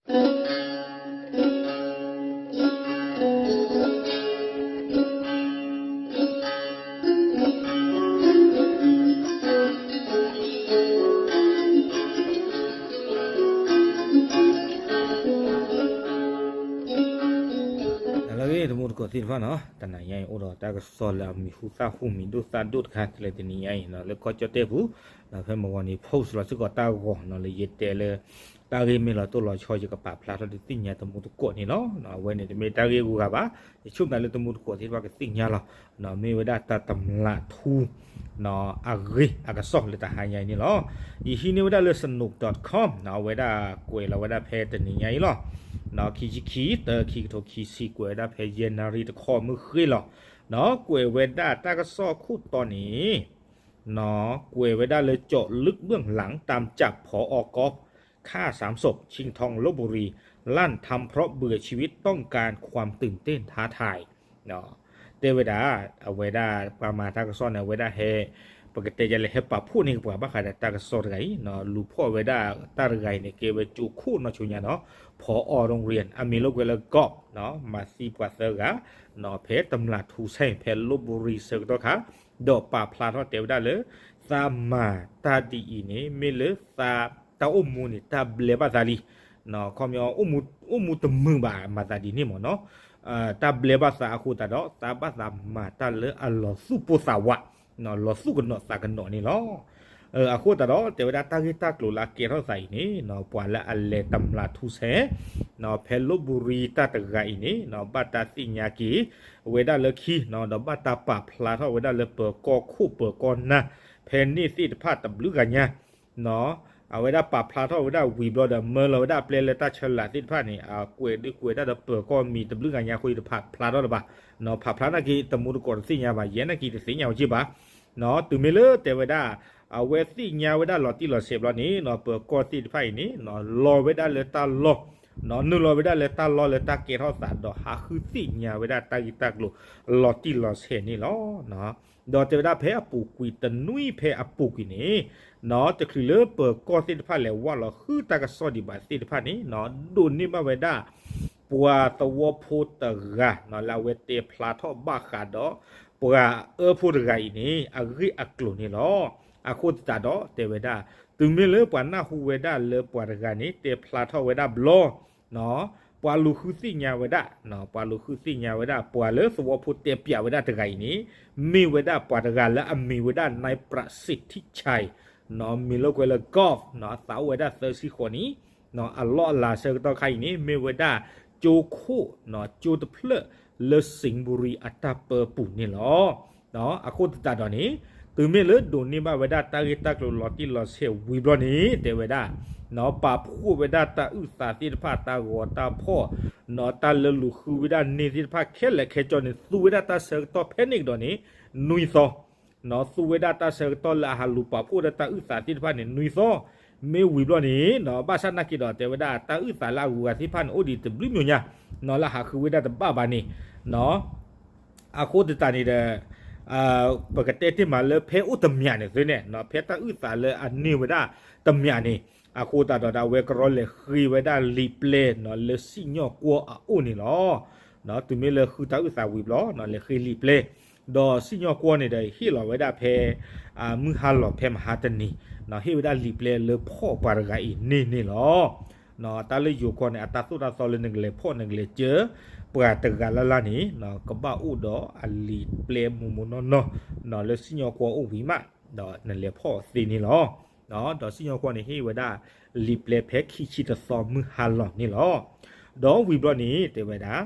လၢအဂ့ၤ တံၤသကိးသ့ၣ်တဖၣ်နီၤ, တနံၤညါအံၤ အိၣ်ဒီးတၢ်ကစီၣ်လၢအမံၤဟူသၣ်ဟူ မံၤဒိၣ်သၣ်ဒိၣ်တခါ လၢတနံၤညါအံၤနီၤ လၢကီၢ်ကၠီၣ်တဲၣ်ပူၤ, ဒီးဖဲမုၢ်ဂီၤန့ၣ် post လီၤစ့ၢ်ကီးတၢ်ဂီၤနီၤ လၢယတဲလၢ တၢ်ဂ့ၢ်မ့ၢ်လီၤတိၢ်လီၤဆီ ယကပာ်ဖျါထီၣ်ဒုးသ့ၣ်ညါတံၤသကိးန့ၣ်လီၤ. အဝဲန့ၣ်တမ့ၢ်တၢ်ဂ့ၢ်အဂၤဘၣ်, ယဆိကမိၣ်လၢတံၤသကိးသ့ၣ်တဖၣ်ကသ့ၣ်ညါလီၤ. မ့ၢ်ဝဲဒၣ်တၢ်တမျးထူ အဂ့ၢ်အကစီၣ်လၢတဟါညါအံၤန့ၣ်လီၤ. ယဟံးန့ၢ်ဝဲဒၣ်လၢ Snopes dot com အဝဲဒၣ်ကွဲးလီၤဝဲဒၣ်ဖဲတနံၤညါအံၤလီၤ. ခံဆံခံ သၢ ခံကထိခံဆံ ကွဲးဝဲဒၣ်ဖဲ January တခီမုၢ်ဃ့လီၤ. ကွဲးဝဲဒၣ်တၢ်ကစီၣ်ခိၣ်တီန့ၣ် ကွဲးဝဲဒၣ်လၢ เจาะลึกเบื้องหลังตามจับ ผอ ก๊อฟ ฆ่าสามศพ ชิงทองลพบุรี ลั่นทำเพราะเบื่อชีวิตต้องการความตื่นเต้นท้าทาย တဲဝဲဒၣ် အဝဲဒၣ်ပှၤမၤတၢ်ကစီၣ်န့ၣ် အဝဲဒၣ်ဟဲ ပကတဲယလဲၤဟဲပာ်ဖှိၣ်န့ၢ်ပှၤဘၣ်ဃးဒီးတၢ်ကစီၣ်တဂၤအံၤ လူၤဖီၣ်ဝဲဒၣ်တၢ်တဂၤအံၤန့ၣ် ကဲဝဲကၠိခိၣ်နီၢ်ဆိညါနီၤ ผอ โรงเรียน အမံၤလိာ်ကွဲလၢ Golf မၤသံပှၤသၢဂၤ ဖဲတမျးထူဆဲ ဖဲလဘိရံဆၢကတီၢ်ခါ ဒီးပာ်ဖျါထီၣ်တဲဝဲဒၣ်လၢ သးမၤတၢ်ဒ်အံၤန့ၣ် မ့ၢ်လၢသး တၢ်အိၣ်မူန့ၣ် တၢ်ဘျဲဘၣ်သးလံ ခီပညီ အိၣ်မူတမုာ်ဘၣ်မၤသးဒ်န့ၣ်မ့ၢ်နီၤ တၢ်ဘျဲဘၣ်သးအဃိသတးဒီး သးဘၣ်သးမၤတၢ်လၢအလီၤသူၣ်ပိၢ်သးဝး လီၤသူၣ်ကနိးသးကနိးန့ၣ်လီၤ. အဃိသတးဒီး တဲဝဲဒၣ်တၢ်ဂ့ၢ်တၢ်ကျိၤလၢအကဲထီၣ်သးအံၤန့ၣ် ပှၤလၢအလဲၤတမျးထူဆဲ ဖဲလဘိရံတၢ်တဂၤအံၤန့ၣ် ဘၣ်တၢ်သ့ၣ်ညါက့ၤ ဝဲဒၣ်လၢခံ ဒီးဘၣ်တၢ်ပာ်ဖျါထီၣ်ဝဲဒၣ်လၢပၢၤကီၢ်ခိၣ်ပၢၤကီၢ်နၢ် ဖဲန့ၣ်သ့ၣ်တဖၣ်တဘျုးဂၤညါ အဝဲဒၣ်ပာ်ဖျါထီၣ်ဝဲဒၣ်ဝံၤဘျီဒီး မၢလီၤဝဲဒၣ်ပျဲလၢတၢ်ဆၢလာ်သ့ၣ်တဖၣ်န့ၣ် အကွဲးဒုးကွဲးဒၣ်ဒီးပၢၤကီၢ်မံၤတဘျုးဂၤညါအဃိ ယတဖးဖျါထီၣ်လၢၤဘၣ်. ဖးဖျါနာ်က့ တံၤသကိးတသ့ၣ်ညါဘၣ် ယဲနာ်က့တသ့ၣ်ညါဝဲက့ၢ်ဘၣ်. တုၤမ့ၢ်လၢတဲဝဲဒၣ် အဝဲသ့ၣ်ညါဝဲဒၣ်လီၤတံၢ်လီၤဆဲးဘျီန့ၣ် ပၢၤကီၢ်သ့ၣ်တဖၣ်အံၤန့ၣ် လီၤဝဲဒၣ်လၢတၢ်လီၢ် နုာ်လီၤဝဲဒၣ်လၢတၢ်လီၢ်လၢတၢ်ကဲထီၣ်သးဒီးဟးဃုသ့ၣ်ညါဝဲဒၣ်တၢ်ဂ့ၢ်တၢ်ကျိၤ လီၤတံၢ်လီၤဆဲးန့ၣ်လီၤ. ဒီးတဲဝဲဒၣ်ဖဲအပူၤကွံာ်တနွံဖဲအပူၤကွံာ်န့ၣ် တချုးလၢပၢၤကီၢ်သ့ၣ်တဖၣ်လဲၤဝးလီၤဃုတၢ်ကစီၣ်ဒံးဘၣ်သ့ၣ်တဖၣ်န့ၣ် ဒိးန့ၢ်ဘၣ်ဝဲဒၣ် ပှၤသဝီဖိတဂၤ လၢအဝဲတဲဖျါထီၣ်ဘၣ်ဃးဒီး ပှၤအၢဖိတဂၤအံၤန့ၣ် အဂ့ၢ်အကျိၤန့ၣ်လီၤ. အဃိသတးဒီးတဲဝဲဒၣ် တုၤမ့ၢ်လၢပှၤနၢ်ဟူဝဲဒၣ်လၢပှၤတဂၤန့ၣ် တဲဖျါထီၣ်ဝဲဒၣ်ဘျီ ပှၤလူၤဃုသ့ၣ်ညါဝဲဒၣ် ပှၤလူၤဃုသ့ၣ်ညါဝဲဒၣ် ပှၤလၢသဝီဖိတဲပျးဝဲဒၣ်တဂၤအံၤန့ၣ် မ့ၢ်ဝဲဒၣ်ပှၤတဂၤလၢအမံၤဝဲဒၣ် นายประสิทธิชัย မံၤလိာ်ကွဲလၢ Golf အသးအိၣ်ဝဲဒၣ်သၢဆံဃိးနံၣ် အလီၢ်အလၤဆၢကတီၢ်ခါအံၤန့ၣ် မ့ၢ်ဝဲဒၣ်ကၠိခိၣ် ကၠိတဖျၢၣ်လၢ စံးဘူရံ အတၢ်ပၢပူၤန့ၣ်လီၤ. အဃိသတးဒီးန့ၣ် တုၤမ့ၢ်လၢဒိးန့ၢ်ဘၣ်ဝဲဒၣ်တၢ်ဂ့ၢ်တၢ်ကျိၤလီၤတံၢ်လီၤဆဲးဝံၤဘျီန့ၣ် တဲဝဲဒၣ် ပာ်ဖှိၣ်ဝဲဒၣ်တၢ်အုၣ်သးသ့ၣ်တဖၣ် တၢ်ဂီၤတၢ်ဖီၣ် တၢ်လၢလူၤဃုဝဲဒၣ်န့ၢ်သ့ၣ်တဖၣ်ခဲလၢာ်ခဲဆ့န့ၣ် သူဝဲဒၣ်တၢ်ဆၢကတီၢ်ဖဲန့ၣ်ကဒီးန့ၣ် နွံသီ သူဝဲဒၣ်တၢ်ဆၢကတီၢ်လၢအဟးလူၤပာ်ဖှိၣ်ဒီးတၢ်အုၣ်သးသ့ၣ်တဖၣ်န့ၣ် နွံသီ မ့ၢ်ဝံၤဘျီန့ၣ် ဘၣ်ဆၣ်နာ်က့ဒီးတဲဝဲဒၣ် တၢ်အုၣ်သးလၢအဂုၤအဂၤသ့ၣ်တဖၣ်န့ၣ် အိၣ်ဒံးတဘျုးမျိာ်ညါ လၢဟးဃုဝဲဒၣ်တဘၣ်ဘၣ်န့ၣ် အဃိသတးန့ၣ်ဒီး ပကတဲတ့ၢ်မးလၢဖဲအိၣ်တမျးန့ၣ်သုန့ၣ် ဖဲတၢ်အုၣ်သးလၢအန့ၢ်ဝဲဒၣ်တမျးန့ၣ် အဃိသတးဒီး အဝဲကရီလဲၤဃ့ဝဲဒၣ်လံာ်ပျဲလၢစံၣ်ညီၣ်ကွီၢ်အအိၣ်န့ၣ်လီၤ. တုၤမ့ၢ်လၢဃုတၢ်အုၣ်သးဝံၤဘျီ လဲၤဃ့လံာ်ပျဲ ဒီးစံၣ်ညီၣ်ကွီၢ်န့ၣ်ဒီး ဟ့ၣ်လီၤဝဲဒၣ်ဖဲ မုၢ်ဟါလီၤဖဲမဟါတနံၤ ဟ့ၣ်ဝဲဒၣ်လံာ်ပျဲလၢဖီၣ်ပှၤတဂၤအံၤန့ၣ်န့ၣ်လီၤ. တၢ်လၢယိၤကီၢ်န့ၣ် အတၢ်သိၣ်တၢ်သီလၢနကလဲၤဖီၣ်နကလဲၤစၢ ပှၤတဂၤလၢ်လၢ်န့ၣ် ကဘၣ်အိၣ်ဒီးအလံာ်ပျဲမိၢ်မိၢ်နီၢ်နီၢ် လၢစံၣ်ညီၣ်ကွီၢ်အိၣ်ဝံၤမး ဒီးနလဲၤဖီၣ်သ့န့ၣ်လီၤ. ဒီးစံၣ်ညီၣ်ကွီၢ်န့ၣ် ဟ့ၣ်ဝဲဒၣ်လံာ်ပျဲဖဲခံဆံတသီမုၢ်ဟါလီၤန့ၣ်လီၤ. ဒီးဝံၤဘျီန့ၣ် တဲဝဲဒၣ်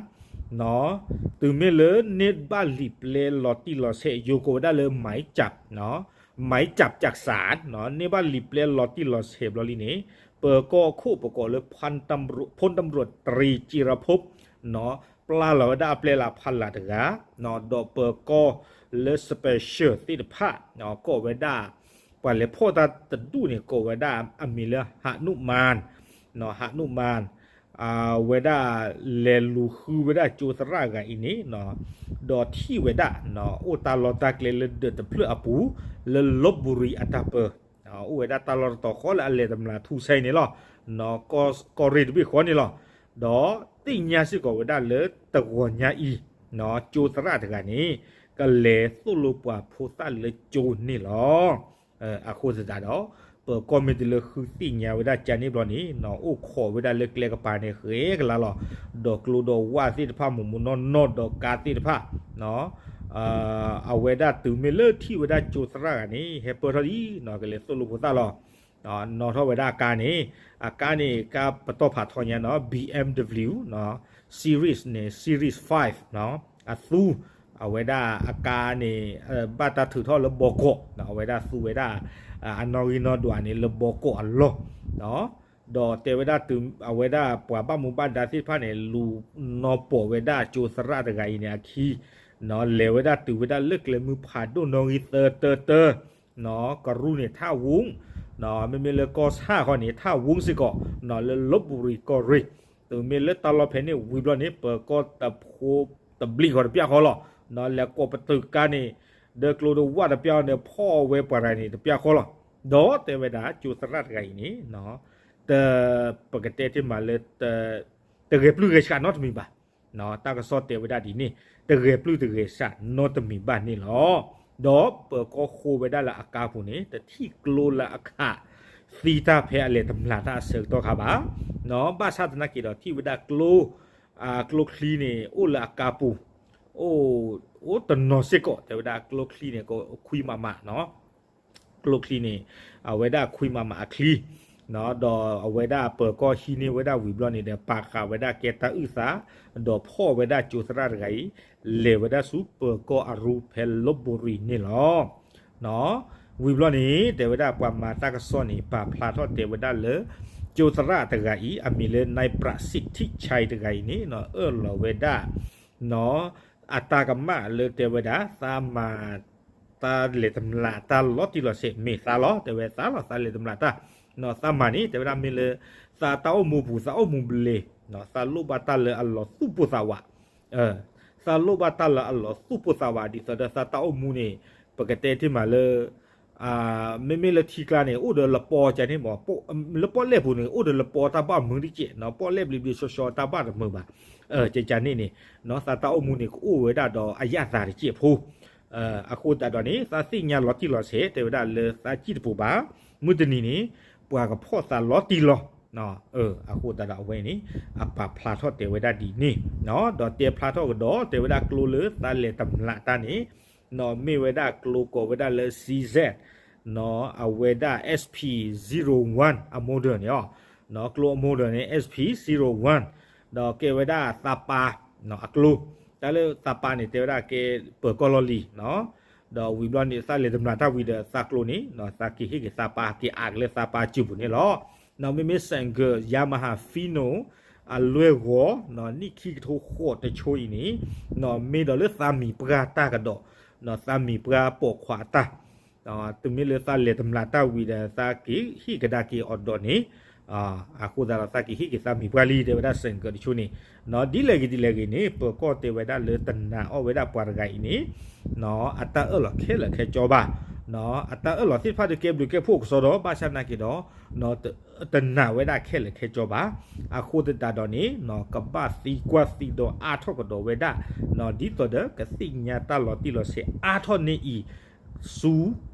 တုၤမ့ၢ်လၢန့ၢ်ဘၣ်လံာ်ပျဲလီၤတံၢ်လီၤဆဲး ယိၤကိးဝဲဒၣ်လၢ หมายจับ หมายจับจากศาล န့ၢ်ဘၣ်လံာ်ပျဲလီၤတံၢ်လီၤဆဲးဘျီလံန့ၣ် ပၢၤကီၢ်ခိၣ်ပကိးလၢ พลตำรวจตรีจิรภพ ပျၢ်လီၤဝဲဒၣ်အပျဲလၢဖးလၢ်တဂၤ ဒီးပၢၤကီၢ်လၢ special သ့ၣ်တဖၣ် ကိးဝဲဒၣ် ပှၤလဲၤဖီၣ်တၢ်တဒူၣ်န့ၣ် ကိးဝဲဒၣ်အမံၤလၢ หนุมาน หนุมาน ဝဲဒၣ်လဲၤလူၤဃုဝဲဒၣ်ကၠိသရၣ်ဂၤအံၤန့ၣ် ဒီးထံၣ်ဝဲဒၣ် အိၣ်တၢ်လီၢ်တၢ်ကျဲလၢဒၢးတဖျၢၣ်အပူၤ လၢလဘိရံအတၢ်ပၢ အိၣ်ဝဲဒၣ်တၢ်လီၢ်တတီၤဃီလၢအလဲၤတမျးထူဆဲန့ၣ်လီၤ. ကီၢ်ရ့ၣ်တဘ့ၣ်ဃီန့ၣ်လီၤ. ဒီးသ့ၣ်ညါစ့ၢ်ကီးဝဲဒၣ်လၢတဂီၤညါအံၤ ကၠိသရၣ်တဂၤန့ၣ် ကလဲၤသိၣ်လိပှၤဖိသၣ်လၢကၠိန့ၣ်လီၤ. အဃိသတးဒီး ပၢၤကီၢ်မ့ၢ်တုၤလၢဃုသ့ၣ်ညါဝဲဒၣ်ကန့ၣ်ဘျီန့ၣ် အိၣ်ခိးဝဲဒၣ်လၢကျဲကပၤန့ၣ် ဃဲကလါလီၤ. ဒီးကျိဒီးဝၣ်သ့ၣ်တဖၣ် မိၢ်မိၢ်နီၢ်နီၢ် ဒီးကါသ့ၣ်တဖၣ် အဝဲဒၣ်တုၤမ့ၢ်လၢထံၣ်ဝဲဒၣ်ကၠိသရၣ်တဂၤန့ၣ် ဟဲပၢၢ်ထီၣ်ဒ် ကလဲၤသိၣ်လိဖိသၣ်လီၤ. နီၣ်ထီၣ်ဝဲဒၣ်အကါန့ၣ် အကါန့ၣ် ကါပတီၢ်ဖးထီညါနီၤ BMW series န့ၣ် series five အသူ အဝဲဒၣ်အကါန့ၣ် ဘၣ်တၢ်ထုးထီၣ်လၢဘီကီး အဝဲဒၣ်သူဝဲဒၣ် အနီၣ်ဂံၢ်နီၣ်ဒွးန့ၣ် လၢဘီကီးအလီၢ် ဒီးတဲဝဲဒၣ်တုၤအဝဲဒၣ်ပှၤဘၣ်မူဘၣ်ဒါသ့ၣ်တဖၣ်န့ၣ် လူၤနီၢ်ပိာ်ဝဲဒၣ်ကၠိသရၣ်တဂၤအံၤန့ၣ်အခံ လဲၤဝဲဒၣ်တုၤဝဲဒၣ်လၢကျဲမုၢ်ဖးဒိၣ်နီၣ်ဂံၢ်သၢတၢတၢ ကရူၢ်န့ၣ် ထၣ်ဝူ မ့မ့ၢ်လၢကီၢ်ဆၣ်ဃီန့ၣ် ထၣ်ဝူစ့ၢ်ကီး လၢလီၢ်ဘူရံၤကီၢ်ရ့ၣ် တုၤမ့ၢ်လၢတၢ်လီၢ်ဖဲန့ၣ်ဝံၤဘျီန့ၣ် ပၢၤကီၢ်တဖိတဘျံးဃီတပျၢ်ဃီလီၤ. လဲၤကိးပတုာ်ကါန့ၣ် ဒီးကျိဒီးဝၣ်တပျၢ်န့ၣ် ဖီၣ်ဝဲပှၤတဂၤန့ၣ်တပျၢ်ဃီလီၤ. ဒီးတဲဝဲဒၣ်ကၠိသရၣ်တဂၤအံၤန့ၣ် တ ပကတဲတ့ၢ်မးလၢ တဂဲၤပျုၢ်ဂဲၤဆှးနီတမံၤဘၣ်. တၢ်ကစီၣ်တဲဝဲဒၣ်ဒ်န့ၣ် တဂဲၤပျုၢ်တဂဲၤဆှးနီတမံၤဘၣ်န့ၣ်လီၤ. ဒီးပၢၤကီၢ်ဃိဝဲဒၣ်လၢအကါပူၤန့ၣ် တထံၣ်ကျိလၢအခး သံတၢ်ဖဲအလဲၤတမျးတၢ်အဆၢကတီၢ်ခါဘၣ်. ဘၣ်ဆၣ်သနာ်က့ဒီးထံၣ်ဝဲဒၣ်ကျိ ကျိချံန့ၣ် အိၣ်လၢအကါပူၤ အိၣ်တနီၤစ့ၢ်ကီး တဲဝဲဒၣ်ကျိချံန့ၣ် ကခွံမးမးနီၤ ကျိချံန့ၣ် အဝဲဒၣ်ခွံမးမးအချံ ဒီးအဝဲဒၣ်ပၢၤကီၢ်ဟံးန့ၢ်ဝဲဒၣ်ဝံၤဘျီန့ၣ်ဒီး ပာ်ဃာ်ဝဲဒၣ်ကဲတၢ်အုၣ်သး ဒီးဖီၣ်ဝဲဒၣ်ကၠိသရၣ်တဂၤအံၤ လဲၤဝဲဒၣ်ဆူပၢၤကီၢ်အရူဖဲလီၢ်ဘူရံၤန့ၣ်လီၤ. ဝံၤဘျီန့ၣ် တဲဝဲဒၣ်ပှၤမၤတၢ်ကစီၣ်န့ၣ် ပာ်ဖျါထီၣ်တဲဝဲဒၣ်လၢ ကၠိသရၣ်တဂၤအံၤ အမံၤလၢ နၢၣ်ပြးစံးထံၣ်ဆဲးတဂၤအံၤန့ၣ် အၢၣ်လီၤဝဲဒၣ် အတၢ်ကမၣ်လၢတဲဝဲဒၣ် သးမၤ တၢ်လဲၤတမျးတၢ်လီၤတံၢ်လီၤဆဲး မ့ၢ်သးလီၤ တဲဝဲသးလီၤ သးလဲၤတမျးတၢ် သးမၤန့ၣ် တဲဝဲဒၣ်မ့ၢ်လၢ သးတၢ်အိၣ်မူပူၤ သးအိၣ်မူဘျဲၣ် သးလိၣ်ဘၣ်တၢ်လၢအလီၤသူၣ်ပိၢ်သးဝး သးလိၣ်ဘၣ်တၢ်လၢအလီၤသူၣ်ပိၢ်သးဝး ဒ်သိးဒီးသးတၢ်အိၣ်မူန့ၣ် ပကတဲတ့ၢ်မးလၢ မ့မ့ၢ်လၢထံကျါန့ၣ် အိၣ်ဒီးလပီကန့ၣ်မး လၢပီၣ်လဲၣ်ပူၤန့ၣ် အိၣ်ဒီးလပီတၢ်ဘၣ်မုာ်တကဲး ပီၣ်လဲၣ်ဘျ့ဘျ့ဆှီဆှီတၢ်ဘၣ်တမုာ်ဘၣ် ကကန့ၣ်န့ၣ် သးတၢ်အိၣ်မူန့ၣ် ကအိၣ်ဝဲဒၣ်ဒီးအယၣ်သးတကဲးဖိ အဃိသတးဒီးန့ၣ် သးသ့ၣ်ညါလီၤတံၢ်လီၤဆဲး တဲဝဲဒၣ်လၢသးစံၣ်တပူၤဘၣ် မုၢ်တနံၤန့ၣ် ပှၤကဖီၣ်သးလီၤတံၢ်လီၤ အဃိသတးဒီးအဝဲန့ၣ် အပာ်ဖျါထီၣ်တဲဝဲဒၣ်ဒ်န့ၣ် ဒီးတဲဖျါထီၣ်ကဒီး တဲဝဲဒၣ်ကျိလၢသးလဲၤတမျးတၢ်န့ၣ် မ့ၢ်ဝဲဒၣ်ကျိကိးဝဲဒၣ်လၢ CZ အဝဲဒၣ် SP zero one အ model န့ၣ် ကျိအ model န့ၣ် SP zero one ဒီးကဲဝဲဒၣ်သးပၤအကျိ တၢ်လၢသးပၤန့ၣ် တဲဝဲဒၣ်ကဲပၢၤကီၢ်လီၢ်လံၤ ဒီးဝံၤဘျီန့ၣ် သးလဲၤတမျးတၢ်ဝံၤဒီးသးကျိန့ၣ် သးက့ၤဟ့ၣ်က့ၤသးပၤ က့ၤအးက့ၤလၢသးပၤစုပူၤန့ၣ်လီၤ. မ့မ့ၢ် Sengge Yamaha Fino အလွဲၢ်ဂီၤ နံၣ်ခံကထိဃိးတဆိအံၤန့ၣ် မ့ၢ်ဒီးလၢသးမံၤပှၢ်တၢ်ကဒီး သးမံၤပှၢ်ပိာ်ခွါအတၢ် တုၤမ့ၢ်လၢသးလဲၤတမျးတၢ်ဝံၤဒီး သးက့ၤဟ့ၣ်ကဒါက့ၤအီၤဒီးန့ၣ် အဃိသတးဒီးသးက့ၤဟ့ၣ်က့ၤသးမံၤပှၢ်လံ တဲဝဲဒၣ် Sengge တဆိန့ၣ် ဒ်လဲၣ်ဂ့ၤဒ်လဲၣ်ဂ့ၤန့ၣ် ပၢၤကီၢ်တဲဝဲဒၣ်လၢတနာ်အီၣ်ဝဲဒၣ်ပှၤတဂၤအံၤန့ၣ် အတၢ်အၢၣ်လီၤခဲလၢာ်ခဲဆ့ဘၣ် အတၢ်အၢၣ်လီၤသ့ၣ်တဖၣ်ဒီးကဲဘျုးကဲဖှိၣ်ကစီဒီး ဘၣ်ဆၣ်သနာ်က့ဒီး တနာ်ဝဲဒၣ်ခဲလၢာ်ခဲဆ့ဘၣ်. အဃိသတးဒီးန့ၣ် ကဘၣ်သံကွၢ်သံဒိးအါထီၣ်ကဒီးဝဲဒၣ် ဒ်သိးဒီးကသ့ၣ်ညါတၢ်လီၤတံၢ်လီၤဆဲးအါထီၣ်န့ၢ်အံၤ ဆူ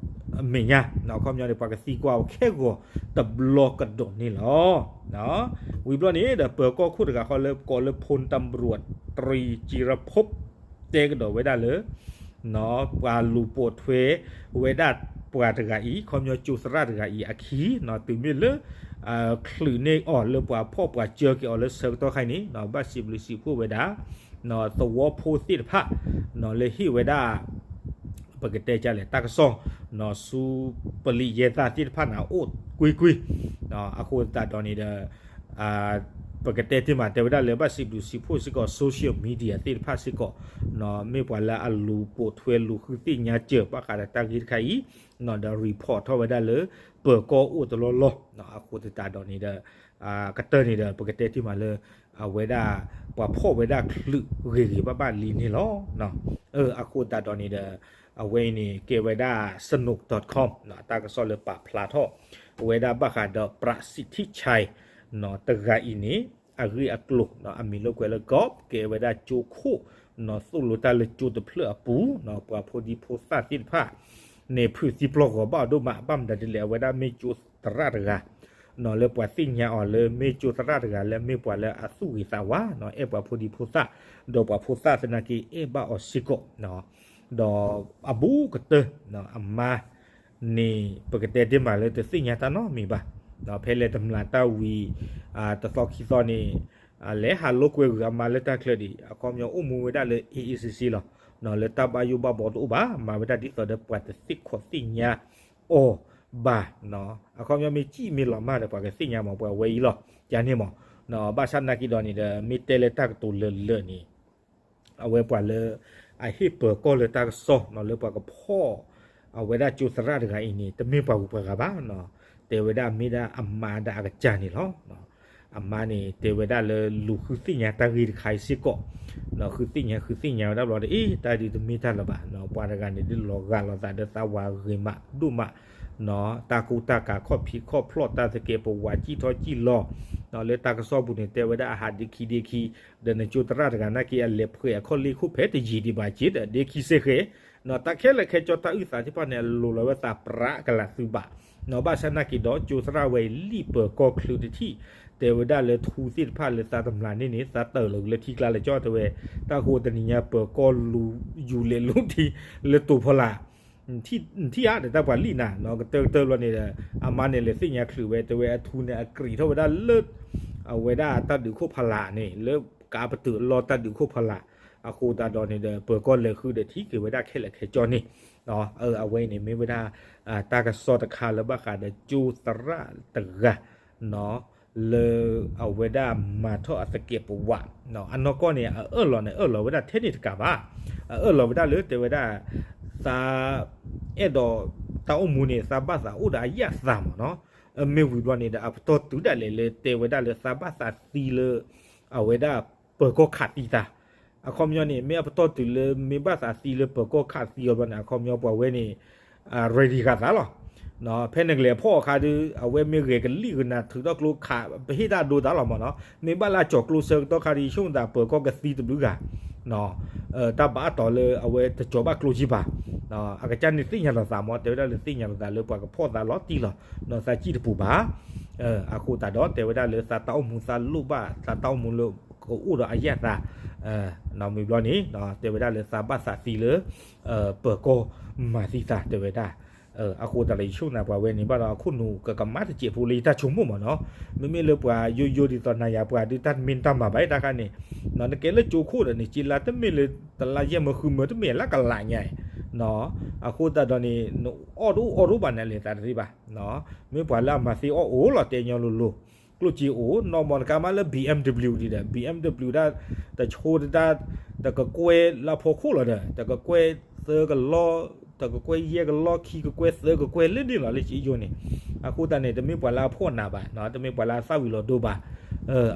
အမဲာ်ညါ အခီပညီန့ၣ် ပှၤကသံကွၢ်အီၤခဲဂီၤတဘျီကဒီးန့ၣ်လီၤ. ဝံၤဘျီန့ၣ်ဒီး ပၢၤကီၢ်ခိၣ်တဂၤဃီလၢကိးလၢ พลตำรวจตรีจิรภพ တဲကဒီးဝဲဒၣ်လၢ ပှၤလူၤပိာ်ထွဲဝဲဒၣ်ပှၤတဂၤအံၤ ခီပညီကၠိသရၣ်တဂၤအံၤအခံ တုၤမ့ၢ်လၢ ချုးန့ၢ်အီၤလၢပှၤဖီၣ်ပှၤစၢၤက့ၤအီၤလၢဆၢကတီၢ်ခါအံၤန့ၣ် ဘၣ်စံးဘျုးစံးဖှိၣ်ဝဲဒၣ် သဝီဖိသ့ၣ်တဖၣ် လၢဟ့ၣ်ဝဲဒၣ် ပကတဲဒ်လဲၣ် တၢ်ကစီၣ် ဆူပလံးယဲၢ်သၣ်သ့ၣ်တဖၣ်န့ၣ် အိၣ်ကွ့ၢ်ကွ့ၢ် အဃိသတးဒီးန့ၣ်ဒီး ပကတဲတ့ၢ်မး တဲဝဲဒၣ်လၢဘၣ်စံးဘျုးစံးဖှိၣ်စ့ၢ်ကီး social media သ့ၣ်တဖၣ်စ့ၢ်ကီး မ့ၢ်ပှၤလၢအလူၤပိာ်ထွဲလူၤဃုသ့ၣ်ညါစၢၤဘၣ်ဃးဒီးတၢ်ဂ့ၢ်တခါအံၤ ဒီး report ထီၣ်ဝဲဒၣ်လၢ ပၢၤကီၢ်အိၣ်တလီၢ်လီၢ် အဃိသတးဒီးန့ၣ်ဒီး ကတၢၢ်န့ၣ်ဒီး ပကတဲတ့ၢ်မးလၢ အဝဲဒၣ် ပှၤဖီၣ်ဝဲဒၣ်ချုးဂ့ၤဂ့ၤဘၣ်ဘၣ်လံန့ၣ်လီၤ. အဃိသတးဒီးန့ၣ်ဒီး အဝဲအံၤန့ၣ် ကဲဝဲဒၣ် snook dot com တၢ်ကစီၣ်လၢပာ်ဖျါထီၣ် အဝဲဒၣ်ဘၣ်ဃးဒီး ပြးစံးထံၣ်ဆဲး တဂၤအံၤန့ၣ် အဂ့ၢ်အကျိၤ အမံၤလၢကွဲးလၢ Gop ကဲဝဲဒၣ်ကၠိခိၣ် သိၣ်လိတၢ်လၢကၠိတဖျၢၣ်အပူၤ ပှၤဖိဒံဖိသၣ်သ့ၣ်တဖၣ်န့ၣ် ဖုးသံပျီၢ်ဂီၤဘၣ်အီၤဒိၣ်မး ဘၣ်မတၤဒ်လဲၣ် အဝဲဒၣ်မ့ၢ်ကၠိသရၣ်တဂၤ လၢပှၤသ့ၣ်ညါအီၤလၢမ့ၢ်ကၠိသရၣ်တဂၤလၢမ့ၢ်ပှၤလၢအသူၣ်ဂ့ၤသးဝါ အဲၣ်ပှၤဖိဒံဖိသၣ် ဒီးပှၤဖိသၣ်သနာ်က့အဲၣ်ဘၣ်အီၤစ့ၢ်ကီး ဒီးအဘူးကတၢၢ် အမါန့ၣ် ပကတဲတ့ၢ်မးလၢတသ့ၣ်ညါတၢ်နီတမံၤဘၣ်. ဖဲလဲၤတမျၢ်တၢ်ဝံၤ တသီခံသီန့ၣ် လဲၤဟးလိာ်ကွဲဂုာ်အမါလၢတၢ်ချၢဒံး အခီပညီအိၣ်မူဝဲဒၣ်လၢ အေးအေးဆေးဆေး လီၤ. လၢတၢ်ဘၣ်ယိၣ်ဘၣ်ဘီတအိၣ်ဘၣ် မၤဝဲဒၣ်ဒ်သိးဒီးပှၤတသ့ၣ်ခီၣ်သ့ၣ်ညါအီၤဘၣ်. အခီပညီမ့ၢ်စံၣ်မ့ၢ်လီၤမၢ်ဒီး ပှၤကသ့ၣ်ညါမး ပှၤဝဲအံၤလီၤ ကန့ၣ်မး. ဘၣ်ဆၣ်သနာ်က့ဒီးန့ၣ်ဒီး မ့ၢ်တဲလၢတၢ်ကတိၤလၢာ်လၢာ်န့ၣ် အဝဲပှၤလၢ အဟ့ၣ်ပၢၤကီၢ်လၢတၢ်ကစီၣ် လၢပှၤကဖီၣ် အဝဲဒၣ်ကၠိသရၣ်တဂၤအံၤန့ၣ် တမ့ၢ်ပှၤဂုၤပှၤဂၤဘၣ်. တဲဝဲဒၣ်မ့ၢ်ဒၣ်အမါဒၣ်အကစၢ်န့ၣ်လီၤ. အမါန့ၣ် တဲဝဲဒၣ်လၢလူၤဃုသ့ၣ်ညါတၢ်ဂ့ၢ်တခါအံၤစ့ၢ်ကီး ဃုသ့ၣ်ညါဃုသ့ၣ်ညါဝဲဒၣ်ဘျီဒီး အ့ တၢ်ဒုးတမ့ၢ်တၢ်လၢၤဘၣ်. ပှၤတဂၤန့ၣ် ဒုးလီၤဂာ်လိာ်သးဒီးသးဝးဂ့ၤမးဒိၣ်မး တၢ်ကူတၢ်ကၤခီၣ်ဖံးခီၣ်ဖျီၣ် တၢ်သကဲးပဝး စံၣ်ထီၣ်စံၣ်လီၤ လၢတၢ်ကစီၣ်ပူၤန့ၣ် တဲဝဲဒၣ်အဟးဒ့ခံဒ့ခံ ဒီးနကၠိသရၣ်တဂၤနာ်က့ အလဲၤဖှဲးအခီၣ်လ့ၢ်ခိၣ်ဖဲတယံာ်ဒံးဘၣ်က့ဒီး ဒ့ခံစ့ၢ်ကီး တၢ်ခဲလၢာ်ခဲဆ့တၢ်အုၣ်သးသ့ၣ်တဖၣ်န့ၣ် အလိၤလီၤဝဲသးပြးကလာ်သုဘၣ်. ဘၣ်ဆၣ်သနာ်က့ဒီး ကၠိသရၣ်ဝဲအံၤလံၣ်ပၢၤကီၢ်ချုးတထံၣ် တဲဝဲဒၣ်လၢထူသ့ၣ်တဖၣ်လၢသးတမျၢ်န့ၣ်န့ၣ် သးတၢၢ်လီၤလၢထံကျါလၢကၠီ တဲဝဲ တၢ်ဃိတနံၤညါပၢၤကီၢ်လူၤယူၤလဲၤလူၤထံ လၢတိၤဖီလာ် ထံၣ်ဧါ ဒီးတၢ်ပှၤလံၣ်နၤ ကတၢၢ်ကတၢၢ်ဘျီန့ၣ်ဒီး အမါန့ၣ်လဲၤသ့ၣ်ညါချုးဝဲ တဲဝဲအထူန့ၣ် အကြံးထီၣ်ဝဲဒၣ်လၢ အဝဲဒၣ်တၢ်ဒုးခိၣ်ဖီလာ်န့ၣ် လၢကးပတုာ်အလီၢ်တၢ်ဒုးခိၣ်ဖီလာ် အဃိသတးဒီးန့ၣ်ဒီး ပၢၤကီၢ်လဲၤဃုဒီးထံၣ်က့ၤဝဲဒၣ်ခဲလၢာ်ခဲဆ့န့ၣ် အဝဲအံၤန့ၣ်မ့ၢ်ဝဲဒၣ် တၢ်ကစီၣ်တခါလၢဘၣ်ဃးဒီးကၠိသရၣ်တဂၤ လၢအဝဲဒၣ်မၤထီၣ်အသကဲးပဝး အနီၢ်ကီၢ်န့ၣ် အအၢၣ်လီၤန့ၣ် အၢၣ်လီၤဝဲဒၣ်ထဲန့ၣ်တကးဘၣ် အအၢၣ်လီၤဝဲဒၣ်လၢတဲဝဲဒၣ် သး အဲၣ်ဒိးတၢ်အိၣ်မူန့ၣ် သးဘၣ်သးအိၣ်ဒီးအယၣ်သးမးနီၤ မ့ၢ်ဝံၤဘျီန့ၣ်ဒီး အပတီၢ်တုၤဒၣ်လဲာ်လၢတဲဝဲဒၣ်လၢသးဘၣ်သးသံလၢ အဝဲဒၣ်ပၢၤကီၢ်ခးသံသး အခီပညီန့ၣ် မ့ၢ်အပတီၢ်တုၤလၢမ့ၢ်ဘၣ်သးသံလၢပၢၤကီၢ်ခးသံအီၤဘျီန့ၣ် အခီပညီပှၤဝဲန့ၣ် ready ဃာ်သးလီၤ. ဖဲနကလဲၤဖီၣ်အခါဒီး အဝဲမ့ၢ်ဂဲၤကလံၣ်ကနၤထုးထီၣ်ကျိခး ပဟ့ၣ်တၢ်ဒိသးလီၤမးနီၤ မ့ၢ်ဘၣ်လၢအကၠီၤကျိဆၢကတီၢ်ခါဒီး ယဆိကမိၣ်သးပၢၤကီၢ်ကသံတဘျုးဂၤ တၢ်ဘၣ်အတီၤလၢအဝဲတကၠီၤဘၣ်ကျိကံဘၣ် အကစၢ်န့ၣ်သ့ၣ်ညါလီၤသးမး တဲဝဲဒၣ်လၢသ့ၣ်ညါလီၤသးလၢပှၤကဖီၣ်သးလီၤတံၢ်လီၤ သးစံၣ်တပူၤဘၣ် အဃိသတးဒီး တဲဝဲဒၣ်လၢသးတၢ်အိၣ်မူသးလိၣ်ဘၣ် သးတၢ်အိၣ်မူလၢကအိၣ်ဒီးအယၣ်သး မ့ၢ်ဘျီန့ၣ် တဲဝဲဒၣ်လၢသးဘၣ်သးသံလၢ ပၢၤကီၢ်မၤသံသး တဲဝဲဒၣ် အဃိသတးဒီး ယဆိကမိၣ်သးပှၤဝဲန့ၣ်ဘၣ်ဒီး အခိၣ်နူာ်ကကမၣ်တစဲးဖိလၢယတၢ်ဆိကမိၣ်မးနီၤ မ့မ့ၢ်လၢပှၤယိယိဒ်သိးနၤယၤပှၤဒုးတၢ်တမ့ၢ်တၢ်မၤဘၣ်တၢ်ခါန့ၣ် နကဲလၢကၠိခိၣ်ဒီးန့ၣ် စ့လါတမ့ၢ်လၢတလါယဲၢ်မၢဃုမၢတမ့ၢ်လၢကလးညါ အဃိသတးဒီးန့ၣ် နအီၣ်တအိၣ်အီတအိၣ်ဘၣ်န့ၣ် အလဲၤသးတသ့ဘၣ် မ့ၢ်ပှၤလၢအမၤသ့အီၣ်အိၣ်လီၤ တဲညီလိၤလိၤ ကျိၣ်စ့အိၣ် နီၢ်မီတကါမးလၢ ဘီအ့ၣ်ဒဘျံး ဒ်ဒီး ဘီအ့ၣ်ဒဘျံး တၢ် တဆိတၢ် တကကွဲၢ်လၢအဖီခိၣ်လီၤဒီး တကကွဲၢ်သၢကလီ တကကွဲၢ်ယဲၢ်ကလီ ခံကကွဲၢ်သၢကကွဲၢ်လၢန့ၣ်လီၤ လၢစ့ယိန့ၣ် အဃိသတးန့ၣ် တမ့ၢ်ပှၤလၢအဖီၣ်နးဘၣ် တမ့ၢ်ပှၤလၢအသၣ်ဝံၤလီၤဒိဘၣ်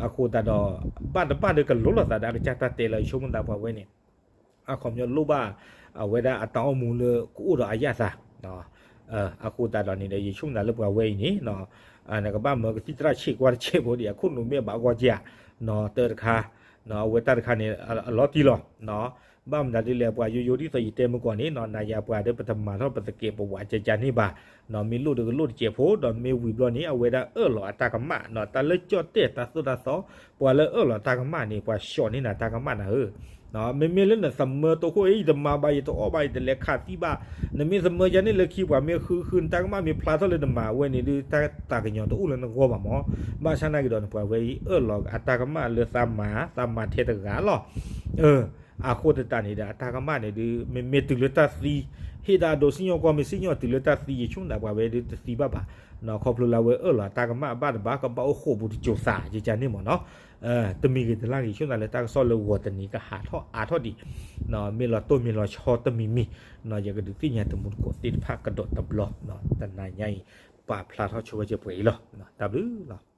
အဃိသတးဒီး ဘၣ်တဘၣ်ဒီးကလိၤလိာ်သးဒီးအကစၢ်တၢ်တဲလီၤ ယဆိကမိၣ်သးပှၤဝဲန့ၣ် အခီပညီလိၣ်ဘၣ် အဝဲဒၣ်အတၢ်အိၣ်မူလၢကအိၣ်ဒီးအယၣ်သး အဃိသတးဒီးန့ၣ်ဒီး ယဆိကမိၣ်သးလၢပှၤဝဲအံၤန့ၣ် နကဘၣ်မၢကသံၣ်သရၣ်ဆံးကွၢ်တဆဲးဖိဒံး အခိၣ်နူာ်မ့ၢ်ဘၣ်ဂီၢ်က့ဧါ တၢ်တခါ အဝဲတၢ်တခါန့ၣ် အလီၤတံၢ်လီၤ ဘၣ်မတၤဒ်လဲၣ် ပှၤယိယိဒ်သိးယတဲမုၢ်ကီၢ်န့ၣ် နၤယၤပှၤဒီးပတမၤထီၣ်ပသကဲးပဝးကကန့ၣ်ဘၣ် မ့ၢ်လိၣ်ဒီးကလိၣ်တစဲးဖိ ဒီးမ့ၢ်ဝံၤဘျီန့ၣ် အဝဲဒၣ်အၢၣ်လီၤအတၢ်ကမၣ် တၢ်လၢကၠီၣ်တဲၣ်တၢ်သိၣ်တၢ်သီ ပှၤလၢအၢၣ်လီၤတၢ်ကမၣ်န့ၣ် ပှၤဆှီၣ်န့ၢ်နၤတၢ်ကမၣ်နၤဧၢ မ့မ့ၢ်လၢနသမၢတိခိၣ်အံၤ ယတမၤဘၣ် ယတအီၣ်ဘၣ် ယတလဲၤခးသံဘၣ် နမ့ၢ်သမၢယၤန့ၣ်လၢခံပှၤမ့ၢ်ဃုဃုနတၢ်ကမၣ်မ့ၢ်ဖျါထီၣ်လၢနမၤဝဲန့ၣ်ဒုး တၢ်သးကညီၤတအိၣ်လၢနဂီၢ်ဘၣ်မး ဘၣ်ဆၣ်နာ်က့ၤဒီးနပှၤဝဲအံၤအၢၣ်လီၤအတၢ်ကမၣ်လၢသးမၤ သးမၤထဲတဂၤလီၤ အဃိသတးန့ၣ်ဒီး အတၢ်ကမၣ်န့ၣ်ဒုး မ့မ့ၢ်တုၤလၢတၢ်သံ ဟ့ၣ်တၢ်အဒိးစံၣ်ညီၣ်ကွီၢ်မ့ၢ်စံၣ်ညီၣ်တုၤလၢတၢ်သံ ယဆိကမိၣ်သးပှၤဝဲဒုးတသံဘၣ်ဘၣ် ခီဖျိလၢအဝဲအၢၣ်လီၤအတၢ်ကမၣ်ဘၣ်တဘၣ် ကဘၣ်အိၣ်ဃိာ်ပူၤတစိၤသး ယကန့ၣ်မးနီၤ တမံၤဂ့ၤတလါဂ့ၤ ယဆိကမိၣ်သးလၢတၢ်ကစီၣ်လၢဂီၤတနံၤကဟးထီၣ်အါထီၣ်ဒံး မ့ၢ်လီၤတိၢ်မ့ၢ်လီၤဆီတမံၤမံၤ ယကဒုးသ့ၣ်ညါတမူတကိးသ့ၣ်တဖၣ်ကဒီးတဘျီ တနၤညါအံၤ ပာ်ဖျါထီၣ်ဆိဝဲကဲပှဲၤအံၤလီၤ တၢ်ဘျုးလီၤ.